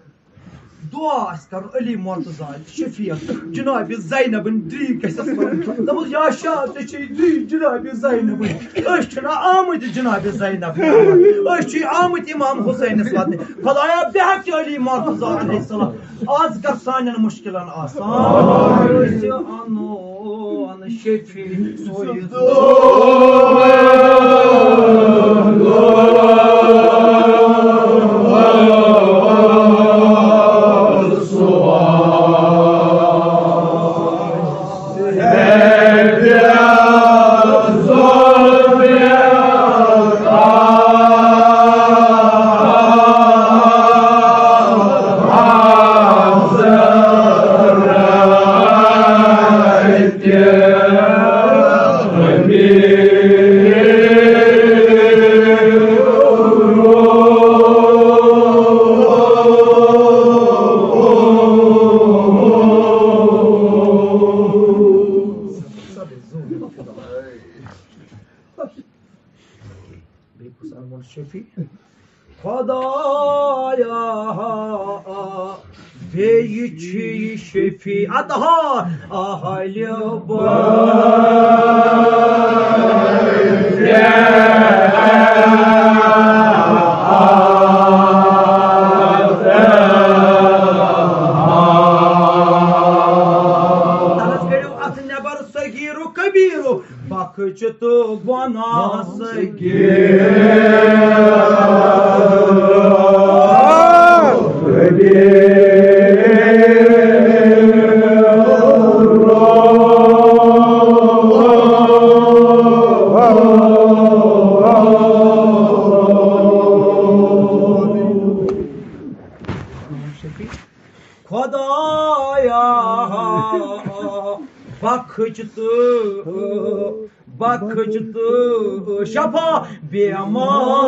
دعا آسہِ کرُن علی مرتضی شفیع، جناب زینبن دری گژھٮ۪س پرُن۔ دوٚپُس، یا شاہ، ژےٚ چھے دری جناب زینبن۔ أسۍ چھِنہٕ آمٕتۍ جناب زینب واتناونہِ۔ أسۍ چھِ آمٕتۍ امام حسینس واتنہِ۔ خدایا، بے حق علی مرتضی علیہ السلام، آز کر سانٮ۪ن مشکلن آسان۔ أسۍ انو شفیع سُے دۄہ۔ بیٚیہِ کُس اَنوُن شفیع؟ خدایا، بیٚیہِ چھُ یہِ شفیع اطہار اہلِ بیت۔ تَلَس کٔڑِو اَتھٕ نٮ۪بر صغیٖرُک کبیٖرُک۔ بخش تو گناہ صغیر۔ خۄدایا، بخش تہٕ، بخش تہٕ شفا بیمار۔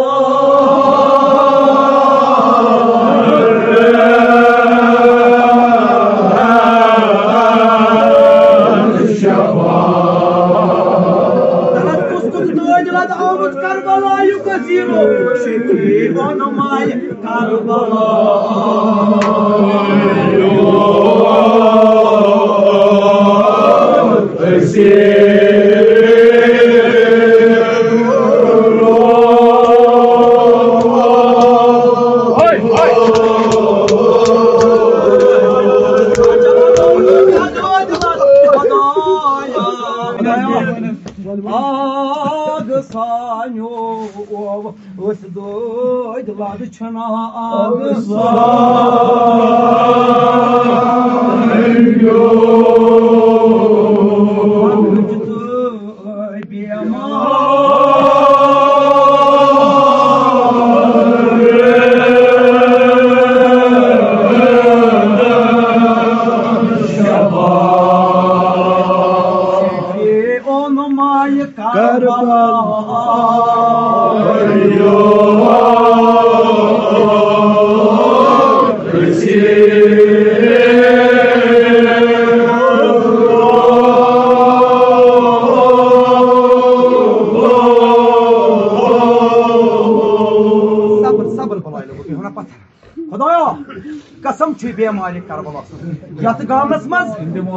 تلس کُس کُس نٲدۍ لد آمُت کربلایُک اسیٖرو، شفیع علماے کربلا۔ آگ سانیو، أسۍ دٲدۍ لد چھنا آگ سانیو۔ صبر، صبر، بلاے لوگو، بیہو نا پتھر۔ خدایا، قسم چھُے بیمارِ کربلا سُنٛد۔ یتھ گامس منٛز،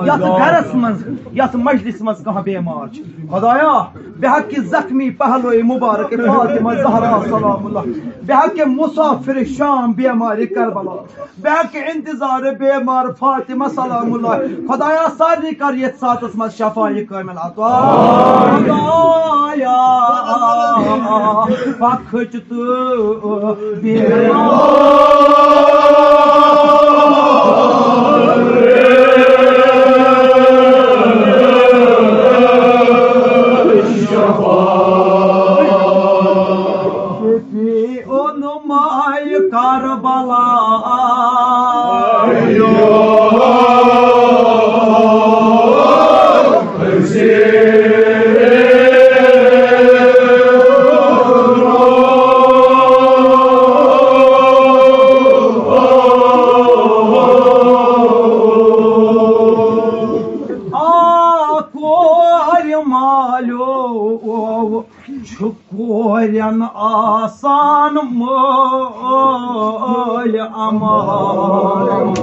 یتھ گرس منٛز، یتھ مجلس منٛز کانٛہہ بیمار چھُ، خدایا، بے حق زخمی پہلوے مبارک فاطمہ زہرا سلام اللہ، بے حق مسافر شام بیمارِ کربلا، بے حق انتظار بیمار فاطمہ سلام اللہ، خدایا، سارنٕے کر یتھ ساتس منٛز شفایہِ کامل عطا۔ خدایا، بخش تہٕ بیمار۔ شفیع علماء کربلا۔ آ کورِ مالیو، چھُ کورٮ۪ن آسان مٲلۍ امان۔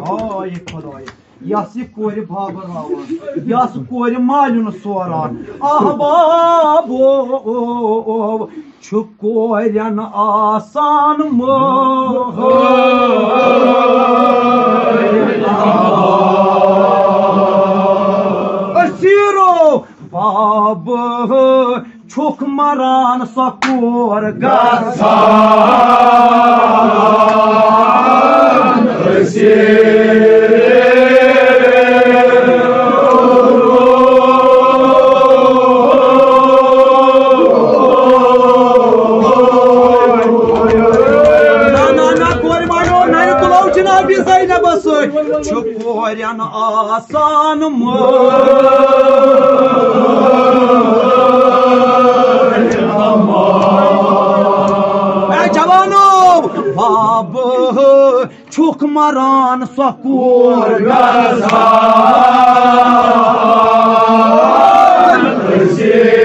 ہاے خۄداے، یۄس یہِ کورِ بابہٕ راوان، یۄس کورِ مالیُن سوران۔ احبابو، چھُ کورٮ۪ن آسان مٲلۍ امان۔ أسیٖرو بابہٕ چھُکھ مران، سۄ کور گژھان أسیٖر۔ نہ، نہ، نہ، کورِ مالیو، نَرِ تُلو جنابِ زینبس سۭتۍ۔ چھُ کورٮ۪ن آسان مٲلۍ امان۔ اے جوانو، بابہٕ چھُکھ مران، سۄ کور گژھان أسیٖر۔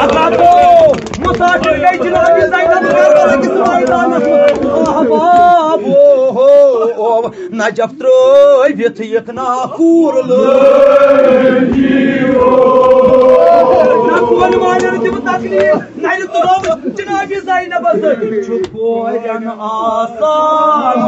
حضراتو، مسافر گٔے جناب زینب کربلا کِس میدانس منٛز۔ احبابو، نجف ترٲوِتھ یِکھ نا کوٗر لٲگۍ۔ نہ کورِ مالیُن دِمہٕ تکلیف، نَرِ تُلو جناب زینبس سۭتۍ۔ چھُ کورٮ۪ن آسان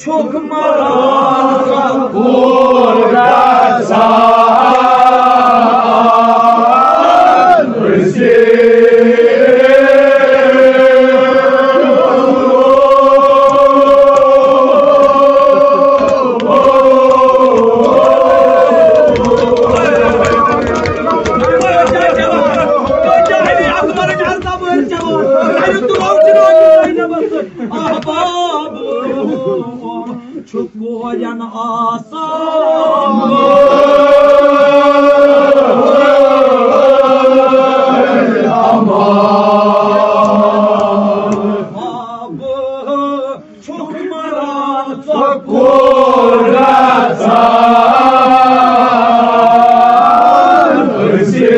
چھُکھ مران سۄ کور گژھان أسیٖر۔ آسان۔ باب چھُکھ مران ژۄکور گژھان أسۍ۔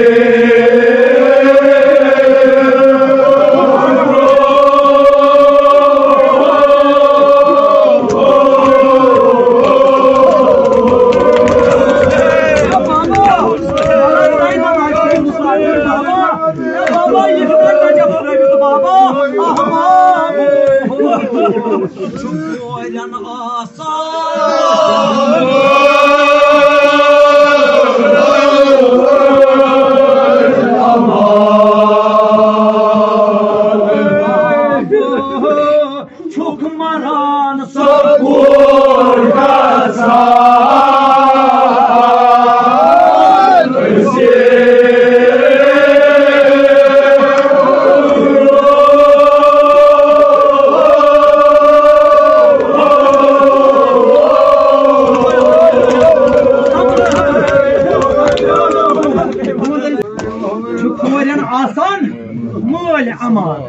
چھُکھ مران ژۄکور گژھان أسۍ۔ چھُ کورٮ۪ن آسان مٲلۍ امان۔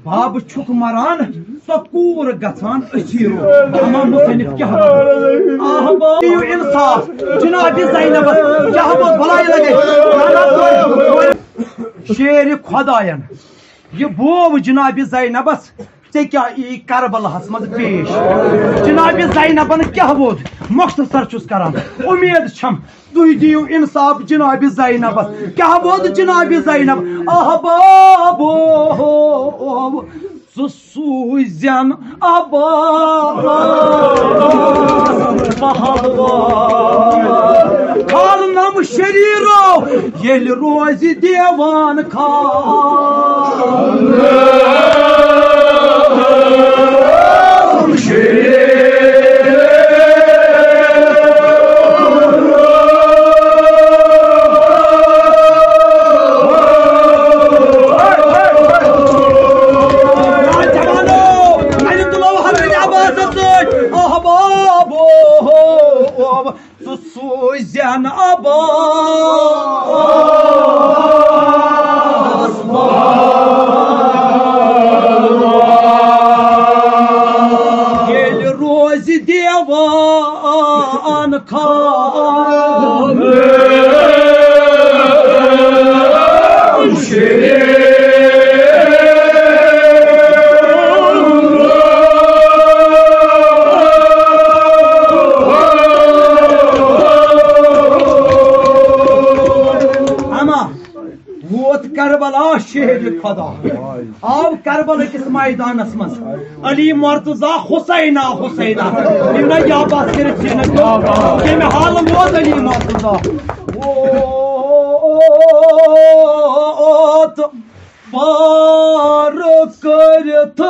باب چھُکھ مران، سۄ کوٗر گژھان أچھی رو۔ اما مصنف کیٛاہ وَنان؟ آہ، باب، یہِ انصاف جناب زینبس کیٛاہ ووٚن؟ بلایہِ لگے۔ شیر خداین، یہِ بوو جناب زینبس، ژےٚ کیٛاہ یی کربلاہس منٛز پیش؟ جناب زینبن کیٛاہ ووٚن؟ مختصر چھُس کران، امید چھم تُہۍ دِیِو انصاف جناب زینبس۔ کیٛاہ ووٚن جناب زینب؟ احبابو، ژٕ سوٗزٮ۪ن عباس پہلوان۔ کھالنم شریرو ییٚلہِ روزِ دیوان خان۔ جوانو، اَتہِ تُلو حضرت عباسس سۭتۍ۔ احبابو، ژٕ سوٗزٮ۪ن عباس پہلوان۔ ییٚلہِ روزِ دیوان خان۔ اما ووت کربلا شہر خدا، آو کربلا کِس میدانس منٛز۔ علی مرتضی حسینا حسینا، یِم نہ یا بس کٔرِتھ چھِ نہ کیٚمہِ حالہٕ ووت علی مرتضی؟ ووت پار کٔرِتھ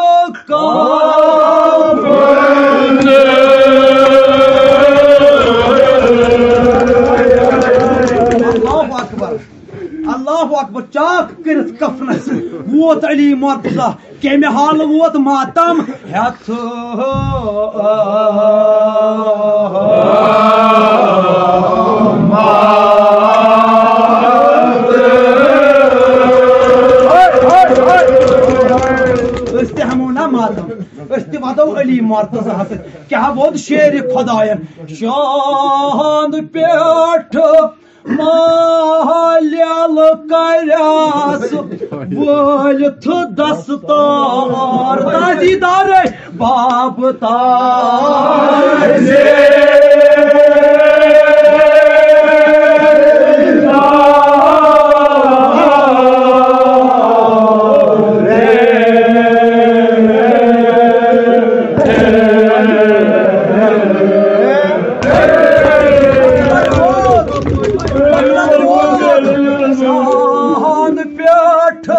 کامل۔ اللہ اکبر، اللہ اکبر، چاک کٔرِتھ کفنس ووت علی مرتضی۔ کمہِ حالہٕ ووت ماتم ہیتھ؟ أسۍ تہِ ہٮ۪مو نا ماتم، أسۍ تہِ ودو علی مرتضیٰ ہس سۭتۍ۔ کیٛاہ ووٚن شیرِ خۄداین؟ شاہن پٮ۪ٹھ مالِل کریس وٲلِتھ دستار، تازی دارے باب تازے۔ شاہن پٮ۪ٹھ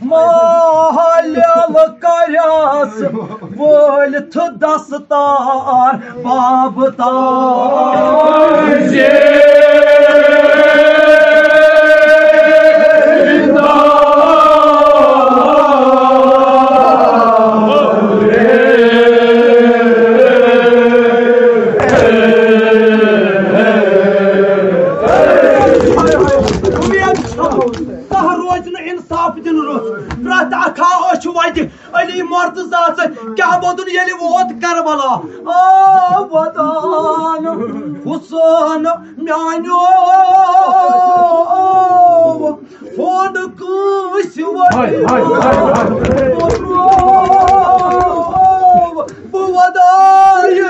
مالِل کریس وٲلِتھ دستار باب تاج۔ کانٛہہ روزِ نہٕ انصاف دِنہٕ روٚس۔ پرٛٮ۪تھ اکھا أچھ وَتہِ علی مرتضیٰ سۭتۍ۔ کیٛاہ ووٚدُن ییٚلہِ ووت کربلا۔ آ ودان حسین میانیو، فون کٲنٛسہِ وَتہِ۔ بہٕ ودایہِ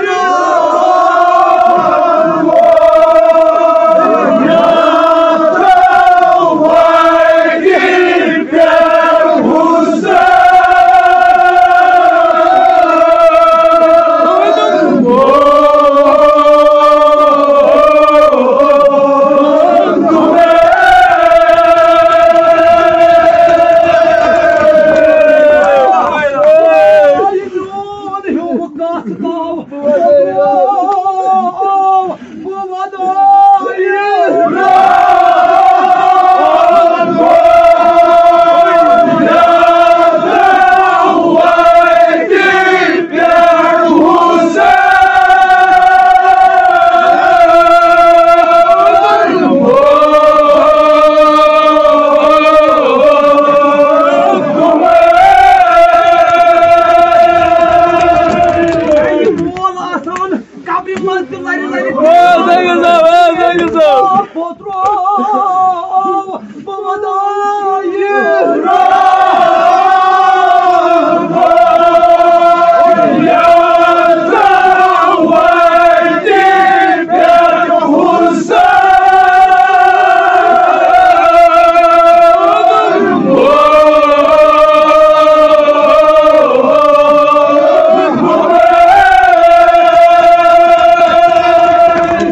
قبرِ منٛز تہِ لرِ لرِ۔ واہ، زنگہِ صٲب، واہ، زنگہِ صٲب۔ پوترو، بہٕ ودایہِ۔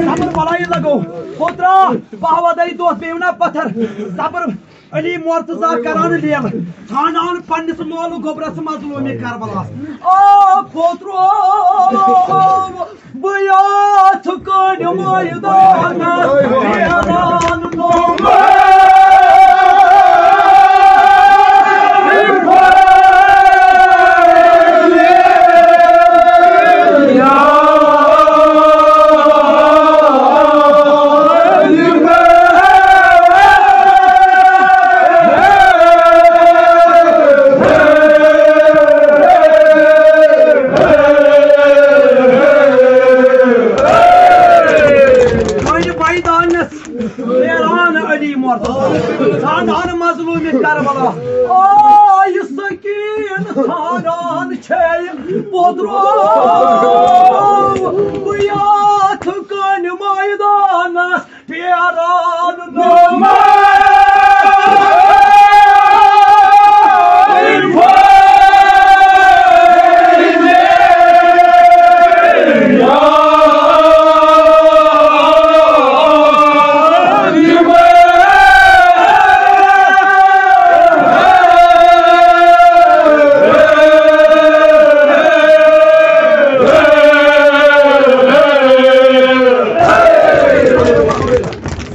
صبر بلایی لگو۔ پوترا، بہہ ودٲے دۄہ بیٚیہِ وَنان پتھر۔ صبر علی مرتضیٰ کران لیل، ژھانڈان پننِس مول گوبرس مظلومِ کربلاس۔ آ پوترو، بہٕ یتھ کٲنہِ مٲیدانس پھیران نومَے۔ وۄنۍ میدانس پھیران علی مرتضیٰ، ژھانڈان مظلومِ کربلا۔ آ، یہِ سکیٖن ژھانڈان چھے پوترو، بہٕ یتھ کٲنہِ مٲیدانس پھیران نومَے۔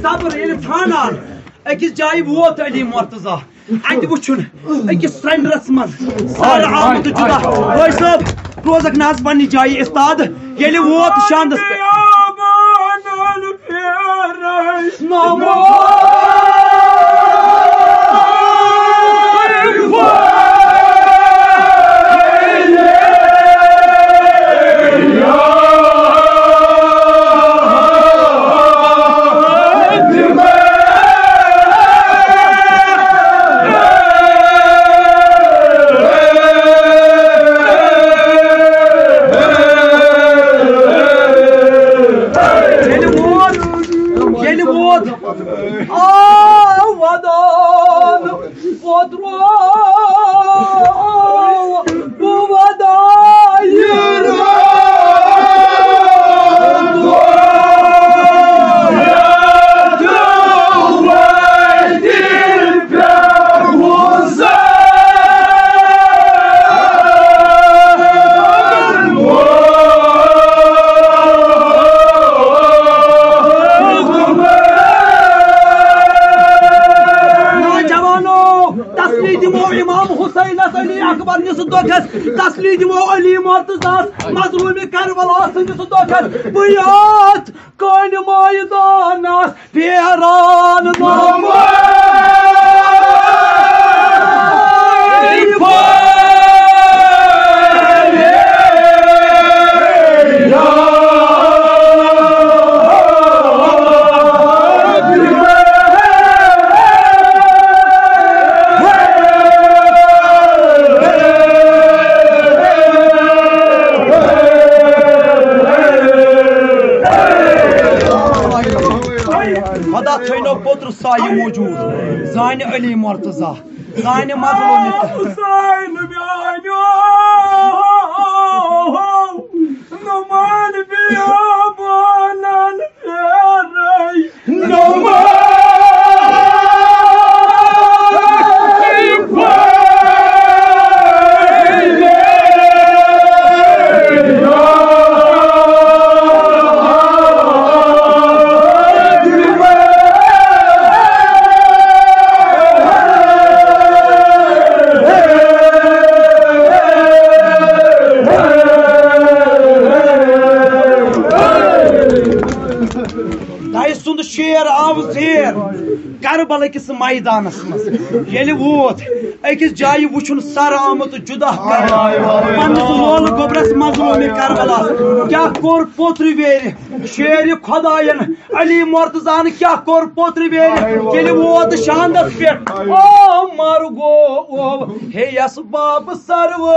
صبر ییٚلہِ ژھانڈان أکِس جایہِ ووت علی مرتضیٰ، اَتہِ وُچھُن أکِس سرٛنٛڈرَس منٛز سر آمُت جُدا۔ بٲے صٲب، روزکھ نہ حظ پننہِ جایہِ استاد۔ ییٚلہِ ووت شاندَس پٮ۪ٹھ۔ ییٚلہِ ووت، ییٚلہِ ووت، آ ودان پوترو، بہٕ ودایہِ۔ نوجوانو، تسلی دِمو امام سیدس علی اکبر نِس دۄکھس، تسلی دِمو علی مرتضیٰ ہس، مظلوم کربلا سٕنٛدِس دۄکھس۔ بہٕ یتھ کٲنہِ مٲیدانس پھیران نومٲنۍ پھٲلے۔ خدا تھٲینو پوٚتُر سایہِ موٗجوٗد، زانہِ علی مرتضیٰ، زانہِ مظلوٗم۔ حسین میٛانیو، نُمان بیابانن پھیرے، نُمان۔ دَیہِ سُنٛد شیر آو زیر کربلا کِس میدانس منٛز۔ ییٚلہِ ووت، أکِس جایہِ وُچھُن سر آمُت جُدا کرنہٕ۔ پننِس لولہٕ گوٚبرس مظلوٗمِ کربلاہس کیٛاہ کوٚر پوٚترِ ویرِ شیرِ خۄداین علی مرتضیٰ ہن کیٛاہ کوٚر پوٚترِ ویرِ؟ ییٚلہِ ووت شاندس پٮ۪ٹھ، او مرگو، او ہے یس باب سرو۔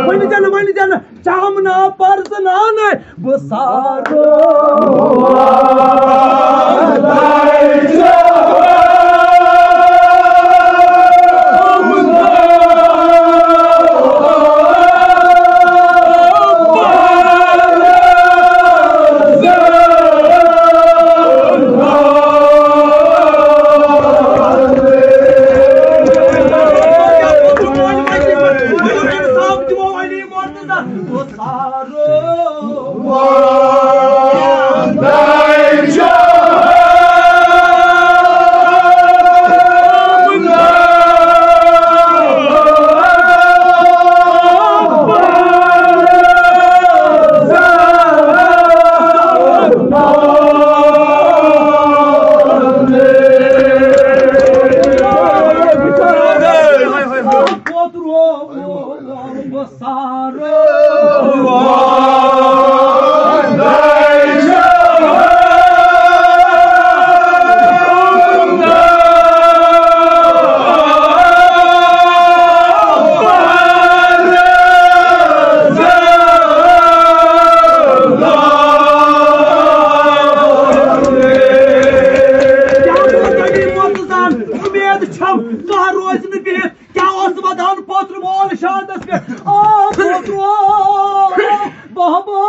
ؤنِو تیٚلہِ، ؤنِو تیٚلہِ۔ چمنا پرزنان بسارو۔ اُمید چھم کانٛہہ روزِ نہٕ بِہِتھ۔ کیٛاہ اوس ودان پوٚتُر مول شاندس پٮ۪ٹھ؟ آ، پوٚتُر مول، بابا۔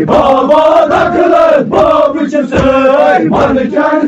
بابا دخلت بابٕچ سٲے، من کیٛاہ